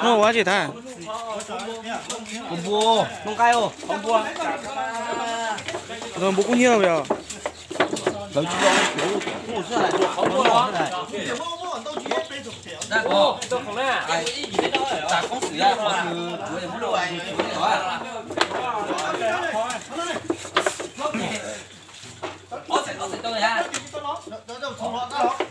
Muaj ua tsi tas? Npua, npua, npua. Npua kub hnyiab los yog? Lawv tsis yog,